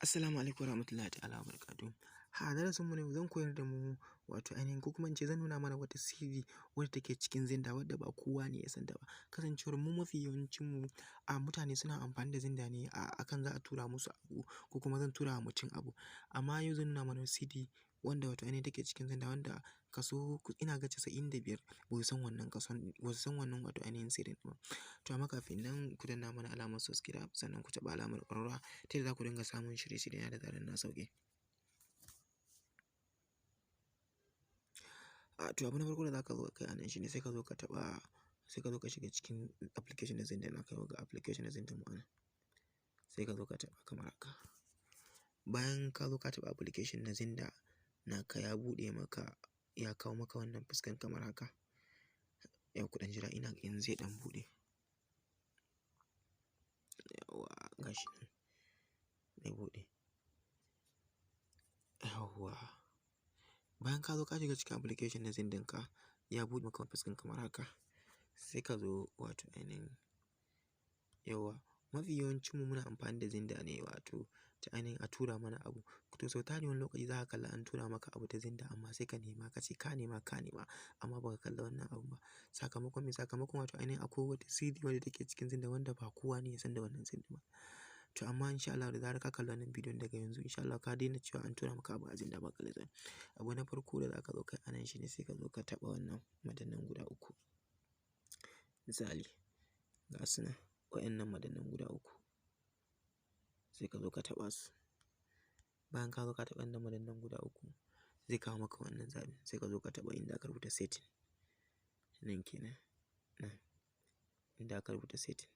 Assalamu alaikum warahmatullahi ta'ala wabarakatuh. A darasin mu na yau zan koyar da mu, wato ainihin, ko kuma in ce zan nuna mana wata sirri wadda take cikin Xender wadda ba kowa ne ya san ta ba. Kasancewar mu mafi yawancin mu a mutane suna amfani da Xender ne a akan za a tura musu abu ko kuma zan tura wa mutum abu. Amma yau zan nuna mana sirri wanda wato ainihin take cikin Xender, wanda kaso ina ga 95 ba su san wannan kason, ba su san wannan wato ainihin sirrin ba. To amma kafin nan, ku danna mana alamar subscribe, sannan ku taɓa alamar ƙararrawa ta yadda za ku dinga samun shirye-shirye na da zarar na sauke. To abu na farko da za ka zo kai a nan shine sai ka zo ka taɓa, sai ka zo ka shiga cikin application na Xender naka. Yau ga application na Xender mu anan. Sai ka zo ka taɓa kamar haka. Bayan ka zo ka taɓa application na Xender naka, ya buɗe maka, ya kawo maka wannan fuskan kamar haka. Yau ku ɗan jira, ina ga yanzu zai ɗan buɗe. Yawwa, gashi nan ya buɗe. Yawwa. Bayan ka zo ka shiga cikin application na Xender ka, ya buɗe maka fuskan kamar haka. Sai ka zo wato ainihin, yawwa, mafi yawancin mu muna amfani da Xender ne wato ta ainihin a tura mana abu. To sau tari wani lokaci za ka kalla an tura maka abu ta Xender, amma sai ka nema, ka ce ka nema, ka nema, amma ba ka kalla wannan abun ba. Sakamakon me? Sakamakon wato ainihin akwai wata sirri wadda take cikin Xender wanda ba kowa ne ya san da wannan sirri ba. To amma insha Allah da zarar ka kalli wannan bidiyon, daga yanzu insha Allah ka daina cewa an tura maka abu a Xender ba ka kalli. Abu na farko da za ka zo kai a nan shine sai ka zo ka taɓa wannan madannan guda uku. Misali, ga su nan, waɗannan madannan guda uku. Sai ka zo ka taɓa su. Bayan ka zo ka taɓa wannan madannan guda uku, zai kawo maka wannan zaɓin. Sai ka zo ka taɓa inda aka rubuta setting. Nan kenan, nan inda aka rubuta setting.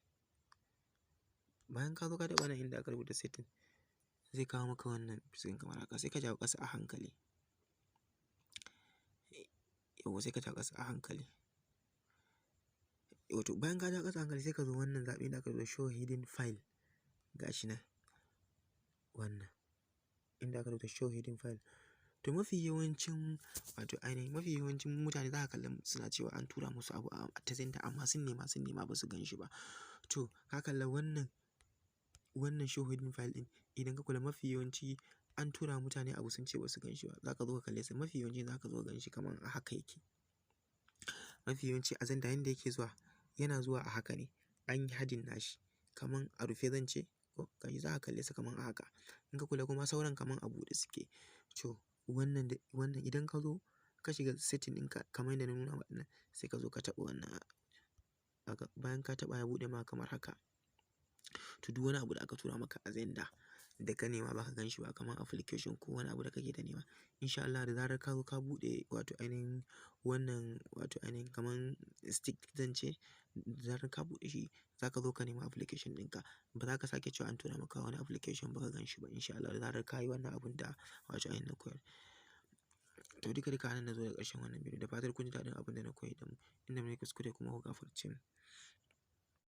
Bayan ka zo ka taɓa nan inda aka rubuta setting, zai kawo maka wannan fuskan kamar haka. Sai ka jawo ƙasa a hankali. Yawwa, sai ka jawo ƙasa a hankali. Wato bayan ka jawo ƙasa a hankali, sai ka zo wannan zaɓi inda aka rubuta show hidden file. Ga shi nan. Wannan inda aka rubuta show hidden file. To mafi yawancin, wato ainihin mafi yawancin mutane za ka kalla suna cewa an tura musu abu a ta Xender, amma sun nema, sun nema, ba su gan shi ba. To ka kalla wannan show hidden file ɗin, idan ka kula, mafi yawanci an tura mutane abu sun ce ba su gan shi ba. Za ka zo ka kalle sa, mafi yawanci za ka zo ka gan shi kamar a haka yake. Mafi yawanci a Xender yanda yake zuwa, yana zuwa a haka ne. An yi hiding nashi kaman a rufe, zan ce ko gashi za ka kalle sa kaman a haka. In ka kula kuma, sauran kaman a buɗe suke. To wannan da wannan, idan ka zo ka shiga setting ɗinka kamar yadda na nuna ma ɗinnan, sai ka zo ka taɓa wannan haka. Bayan ka taɓa, ya buɗe maka kamar haka. To duk wani abu da aka tura maka a Xender da ka nema ba ka gan shi ba, kamar application ko wani abu da kake ta nema, insha Allah da zarar ka zo ka buɗe wato ainihin wannan, wato ainihin kaman stick zan ce, da zarar ka buɗe shi, za ka zo ka nema application ɗinka. Ba za ka sake cewa an tura maka wani application ba ka gan shi ba, insha Allah, da zarar ka yi wannan abun da wato ainihin na koyar. To duka duka anan na zo da ƙarshen wannan bidiyo. Da fatar kun ji daɗin abun da na koyar da mu. Inda na yi kuskure kuma, ku gafarce ni.